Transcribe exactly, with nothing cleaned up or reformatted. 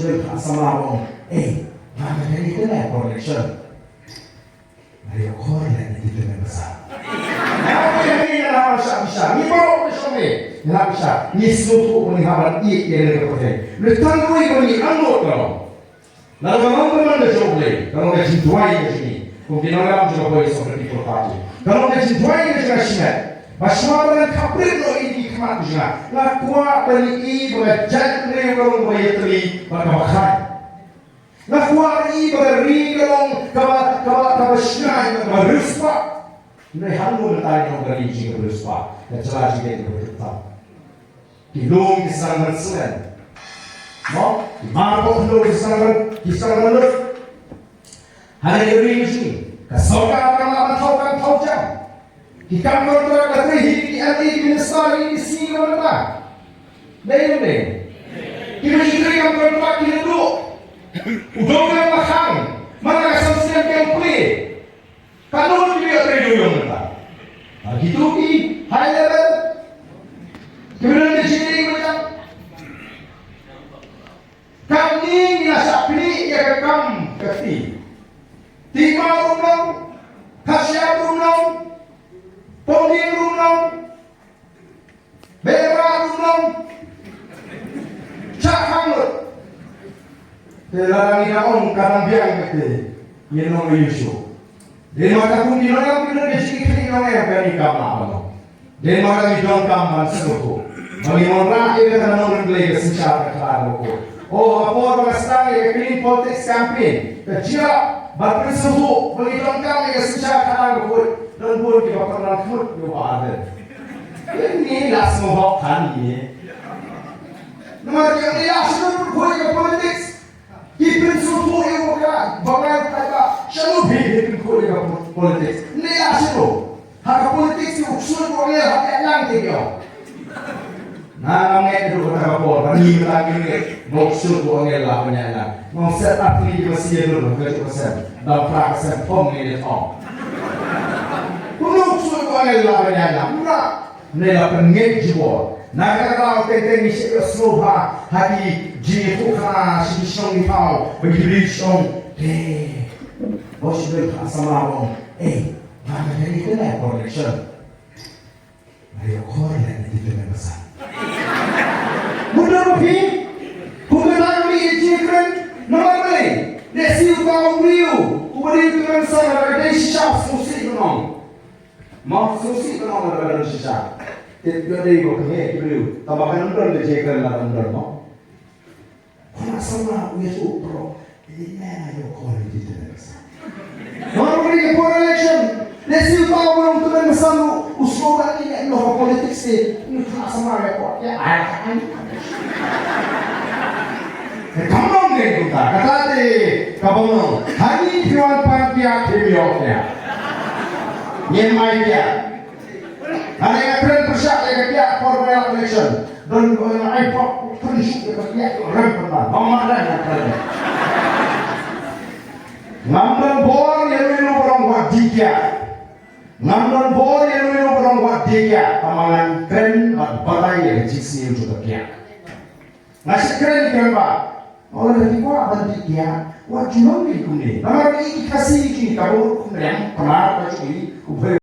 Kha samla ba ong, eh, nga ka dei ka leh por election. Nga ïoh khor leh na ki tymmen basan. Nga ïoh khor leh na ki tymmen basan. Ngi baroh ngi shong ne, ngi hap sha, ngi sngewthuh ba ngi hap ban ïeit ïa ka pyrthei. Lei tang kawei ba ngi angnud ka long. Lada ka long ka man ka jong U Blei, ka long ka jingduwai ka jong ngi. Kum ki nongïalam jong ka Voice of the People Party. Ka long ka jingduwai ka jong nga shimet. Ba shuwa ba ngan khaprit noh ïa ki khmat jong nga, nga kwah ban ïohi ba ka jaitbynriew ka long kaba ïatylli bad kaba khlaiñ. Nga kwah ban ïohi ba ka ri ka long kaba, kaba, kaba shngaiñ bad kaba riewspah. Hynrei hangno mynta ngi ong ka ri jong ngi ka riewspah? Ka jylla jong ngi ka riewspah. Ki lum ki sdang ban slen. Mo? Ki mar ba khyndew ki sdang ban, ki sdang ban lut. Hangne ka ri ka jong ngi, ka sorkar ka lah ban thaw kam thaw jam. Ki kam kontrak ka trei hi ki M L A, ki minister, ki M C, ki mynta. Dei ne em dei? Kiba ju trei kam kontrak ki la duh. U dong ïa ka khang, man la ka san snem ki ïeng plie. Katno ki ïa trei dewïong mynta? Ha kito ki high level. Kiba don ka jingïaid bad jam. Katne ngi la shah pynïaid ïa ka kam ka kti. Ti ma ruh nong, khashia ruh nong, pongding ruh nong, bera ruh nong. Shah khang lut. Te lada ngi ong ka dang biang kata, ngi nong ïa shu. Dei ma ka kum ki nongïalam ki don ka jingkyrpad nongïalam kane ka ma ba nong. Dei ma ka ngi donkam ban sngewthuh ba ngi wanrah ïa ka nongrim Blei ka synshar ka khadar bakhuid. Oh, ha por ba nga sdang ïa ka clean politics campaign, ka jia ban pynsngewthuh ba ngi donkam ïa ka synshar ka khadar bakhuid, don bun kiba pynran khmut ïa u Bah Ardent. Ngi la sngewhok khan ngi. Namar ki ong ïa sngewthuh ïa ka politics. Ki pynsngewthuh ïa u ba ka, ba ngan paidbah, shano phi, phi pynkhuid ïa ka politics? Ne ïa shano? Ha ka politics ki u ksuid u angel hap ïaid lang te ki ong. Nga ngam ngeit ruh kata ka por, ba ngi mynta ngi ngeit ba u ksuid u angel lah ban ïaid lang. Nga ong set up kine kiba sngewthuh ruh ka juk ka sem, dang phra ka sem, thom ngi ne thom. Kumno u ksuid u angel lah ban ïaid lang? Kumno? Ngi la pynngeit jubor. Na kata ka daw teng teng ngi shah ïohsngew bha ha ki jingïathuhkhana sha ki shnong ki thaw ba ki briew ki ong, te, ba shu don ha samla ba ong, eh, nga ka dei ka leh por election. Nga ïoh khor leh na ki tymmen basan. Mut don ma phi? Kum kata ka mih ïa jingkren. Namar balei? Lehse uta u briew uba dei u tymmen basan ka dei shisha, sngewsih ban ong. Mo, sngewsih ban ong lada ka don shisha. Te ka dei ba pynheh ki briew. Tangba kan ym don ka jingkren lada ym don mo. Khublei shibun ïa u briew. Ine nga ïoh khor ïa ki tymmen basan. Mo, ruh ïa ka por election. Lehse uta u briew u tymmen basan u, u sngewbha ïa ka politics te. Ine khublei shibun ïa ka por. Ïa, ai, ai. Ka kam nong ne kumta, kata te ka bym nong. Hangne phi wan pan kiad, phim ïoh kiad. Ngim ai kiad. Hangne nga kren pyrshah ïa ka kiad por ba ïalap election. Don ko ïa ai pok pynshuk ïa ka kiad, rem pynban. Bym mad rem nga kren. Ngam don bor ïa uno uno ba ong wat die kiad. Ngam don bor ïa uno uno ba ong wat die kiad. Tangba ngan kren bad batai ïa ka jingsniew jong ka kiad. Nga shu kren kren ba. Nga ong lada phi kwah ban die kiad, wat ju long kumne. Namar ïa ki Khasi ki ka bor kumne, Pnar ka jong i, u Blei